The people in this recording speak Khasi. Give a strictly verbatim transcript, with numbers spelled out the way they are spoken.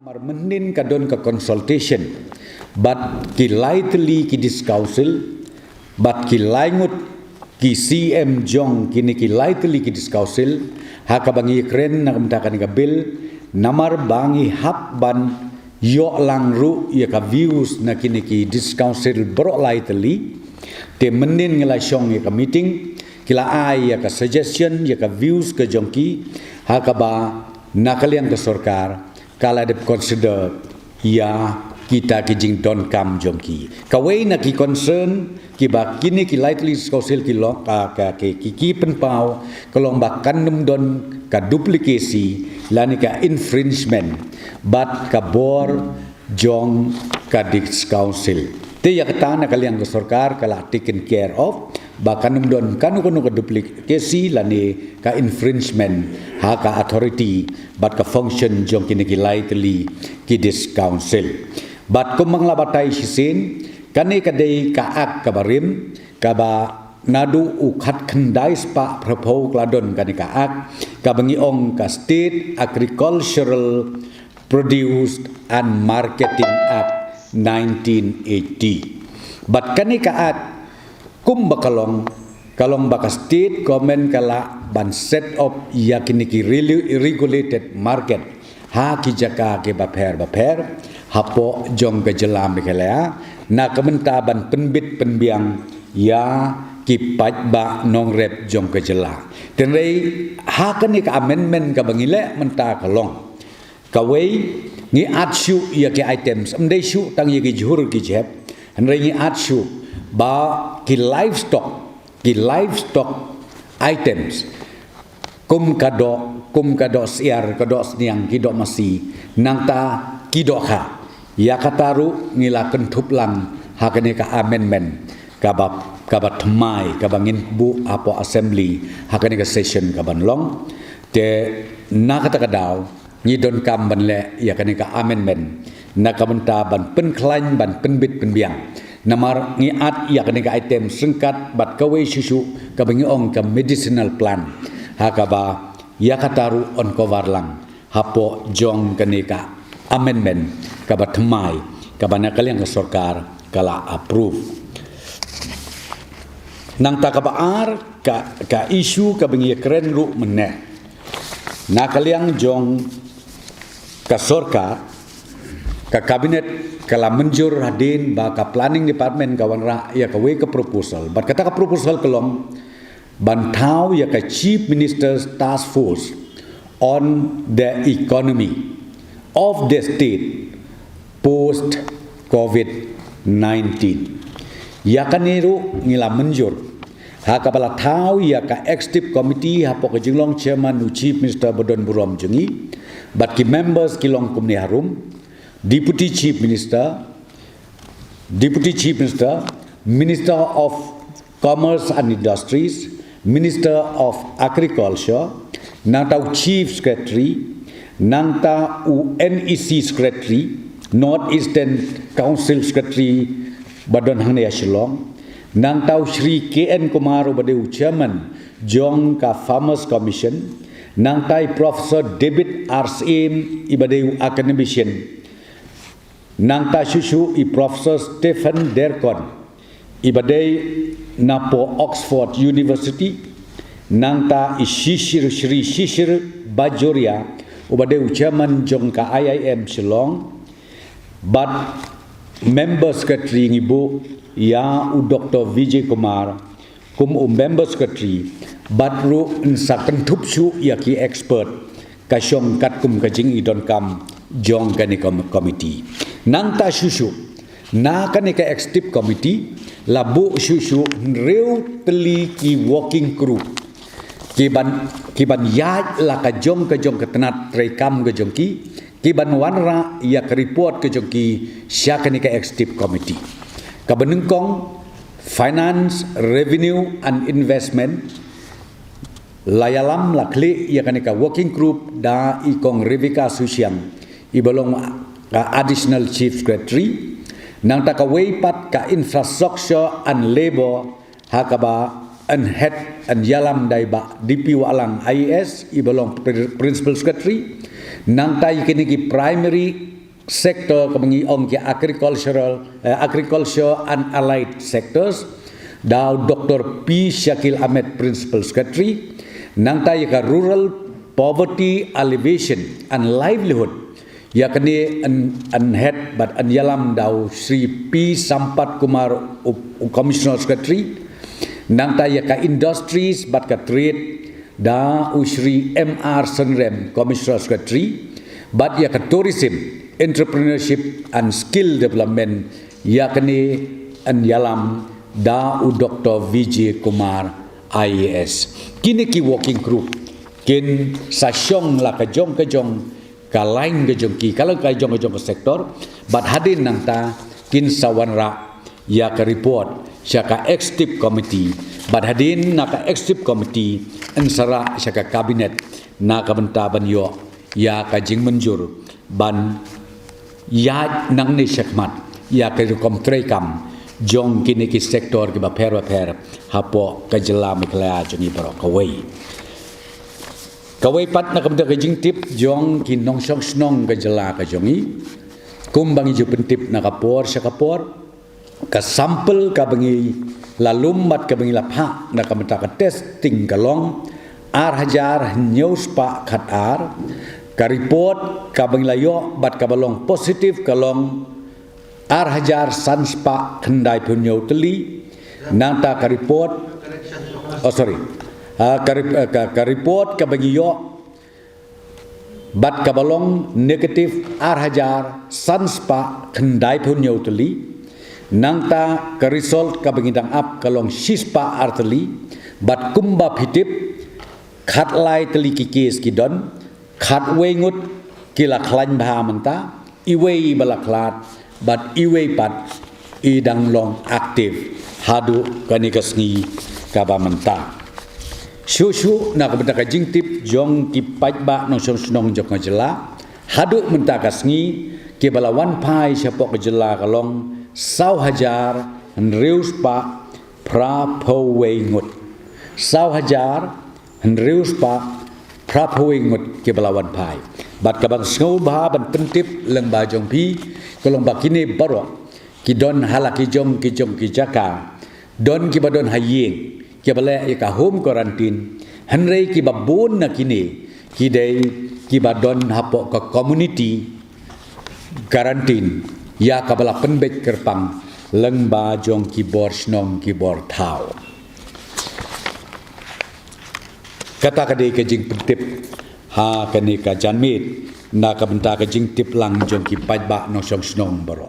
Mar mynnin ka don ka consultation bad ki lai tylli ki district council bad ki lai ngut ki C M jong kine ki lai tylli ki district council, ha kaba ngi kren na ka bynta kane ka bill, namar ba ngi hap ban ïoh lang ruh ïa ka views na kine ki district council baroh lai tylli. Te mynnin ngi la shong ïa ka meeting, ki la ai ïa ka suggestion, ïa ka views ka jong ki, ha kaba na ka liang ka sorkar ka la dep consider ïa kita ki jingdonkam jong ki. Kawei na ki concern kiba kine ki lai tylli district council ki long, ah, ka, ki, ki, ki pynpaw ka long ba kan ym don ka duplicacy lane ka infringement bad ka bor jong ka district council. Te ïa kata na ka liang ka sorkar ka la taken care of, ba kan ym don kano kano ka duplicacy lane ka infringement ha ka authority bad ka function jong kine ki lai tylli ki district council. Bad kumba nga la batai shisien, kane ka dei ka act kaba rim, kaba naduh u khatkhyndai spah phraphew ka la don kane ka act, kaba ngi ong ka State Agricultural Produce and Marketing Act nineteen eighty. Bad kane ka act, kumba ka long, ka long ba ka state government ka lah ban set up ïa kine ki relu-, regulated market ha ki jaka kiba pher ba pher hapoh jong ka jylla Meghalaya, na ka bynta ban pynbit pynbiang ïa ki paidbah nongrep jong ka jylla. Hynrei ha kane ka amendment kaba ngi leh mynta ka long, kawei, ngi add shuh ïa ki items, ym dei shuh tang ïa ki jhur ki jhep, hynrei ngi add shuh ba ki livestock, ki livestock items, kum ka doh, kum ka doh syiar, ka doh sniang, ki doh masi, nangta ki dohkha. Ïa kata ruh ngi la kynthup lang ha kane ka amendment kaba, kaba thymmai, kaba ngin buh hapoh assembly ha kane ka session kaban long. Te na kata ka daw ngi donkam ban leh ïa kane ka amendment na ka bynta ban pynkhlaiñ, ban pynbit pynbiang. Namar ngi add ïa kane ka item ryngkat bad kawei shuh shuh kaba ngi ong ka medicinal plant, ha kaba ïa kata ruh yn cover lang hapoh jong kane ka amendment kaba thymmai, kaba na ka liang ka sorkar ka la approve. Nangta kaba ar, ka, ka issue kaba ngi kren ruh mynne, na ka liang jong ka sorkar, ka cabinet ka la mynjur hadien ba ka planning department ka wanrah ïa kawei ka proposal. Bad kata ka proposal ka long ban thaw ïa ka Chief Minister's Task Force on the Economy of the State post COVID nineteen. Ïa kane ruh ngi la mynjur, ha kaba la thaw ïa ka executive committee hapoh ka jinglong chairman u Chief Minister ba don burom jong ngi, bad ki members ki long kumne harum: Deputy Chief Minister, Deputy Chief Minister, Minister of Commerce and Industries, Minister of Agriculture, nangta u Chief Secretary, nangta u N E C Secretary, North Eastern Council Secretary ba don hangne ha Shillong, nangta u Shri K N Kumar uba dei u Chairman jong ka Farmers Commission, nangta i Professor David R Syiem iba dei u academician, nangta shuh shuh i Professor Stephen Derkon iba dei napoh Oxford University, nangta i Shishir, Shri Shishir Bajoria uba dei u chairman jong ka I I M Shillong, bad member secretary ngi buh ïa u Doctor Vijay Kumar kum u member secretary, bad ruh yn sa kynthup shuh ïa ki expert ka shong katkum ka jingïadonkam jong kane ka committee. Nangta shuh shuh, na kane ka executive committee la buh shuh shuh hynriew tylli ki working group, ki ban, ki ban ïaid la ka jong ka jong ka tnat treikam ka jong ki, ki ban wanrah ïa ka report ka jong ki sha kane ka executive committee. Kaba nyngkong, Finance, Revenue and Investment, la ïalam la khlieh ïa kane ka working group da i Kong Rebecca Sushiang iba long ka Additional Chief Secretary. Nangta kawei pat ka Infrastructure and Labour, ha kaba yn head, yn ïalam da i Bah D P Wahlang I A S iba long Pri-, Principal Secretary. Nangta ïa kine ki Primary sector kaba ngi ong ki agricultural, eh, agriculture and allied sectors, da u Doctor P Shakil Ahmed, Principal Secretary. Nangta ïa ka rural poverty alleviation and livelihood, ïa kane yn, yn head bad yn ïalam da u Shri P Sampath Kumar, u, u Commissioner Secretary. Nangta ïa ka industries bad ka trade, da u Shri M R Synrem, Commissioner Secretary. Bad ïa ka tourism, entrepreneurship and skill development, ïa kane yn ïalam da u Doctor Vijay Kumar, I A S. Kine ki working group kin sa shong la ka jong ka jong ka line ka jong ki, ka line ka jong ka jong ka sector. Bad hadien nangta kin sa wanrah ïa ka report sha ka executive committee. Bad hadien na ka executive committee yn sa rah sha ka cabinet na ka bynta ban ïoh ïa ka jingmynjur ban ïaid nangne shakhmat ïa ka rukom treikam jong kine ki sector kiba pher ba pher hapoh ka jylla Meghalaya jong ngi baroh kawei. Kawei pat na ka bynta ka jingtip jong ki nongshong shnong ka jylla ka jong ngi, kumba ngi ju pyntip na ka por sha ka por, ka sample kaba ngi la lum bad kaba ngi la phah na ka bynta ka testing ka long ar hajar hynñiew spah khat ar. Ka report kaba ngi la ïoh bad kaba long positive ka long ar hajar san spah khyndai phew hynñiew tylli. Nangta ka report, oh, sorry. Ah, ka, rep- ah, ka, ka report kaba ngi ïoh bad kaba long negative ar hajar san spah khyndai phew hynñiew tylli. Nangta ka result kaba ngi dang ap ka long shi spah ar tylli. Bad kumba phi tip, khatlai tylli ki case ki don, khatwei ngut ki la khlaiñ bha mynta, iwei ba la khlad, bad iwei pat i dang long active haduh kane ka sngi kaba mynta. Shuh shuh na ka bynta ka jingtip jong ki paidbah nongshong shnong jong ka jylla, haduh mynta ka sngi kiba la wan phai shapoh ka jylla ka long saw hajar hynriew spah phra phew wei ngut. Saw hajar hynriew spah phra phew wei ngut kiba la wan phai. Bad kaba nga sngewbha ban pyntip lyngba jong phi ka long ba kine baroh ki don ha la ki jong ki jong ki jaka. Don kiba don ha ïing kiba leh ïa ka home quarantine, hynrei kiba bun na kine ki dei kiba don hapoh ka community quarantine, ïa kaba la pynbeit kyrpang lyngba jong ki bor shnong ki bor thaw. Kata ka dei ka jingpyntip ha kane ka janmiet na ka bynta ka jingtip lang jong ki paidbah nongshong shnong baroh.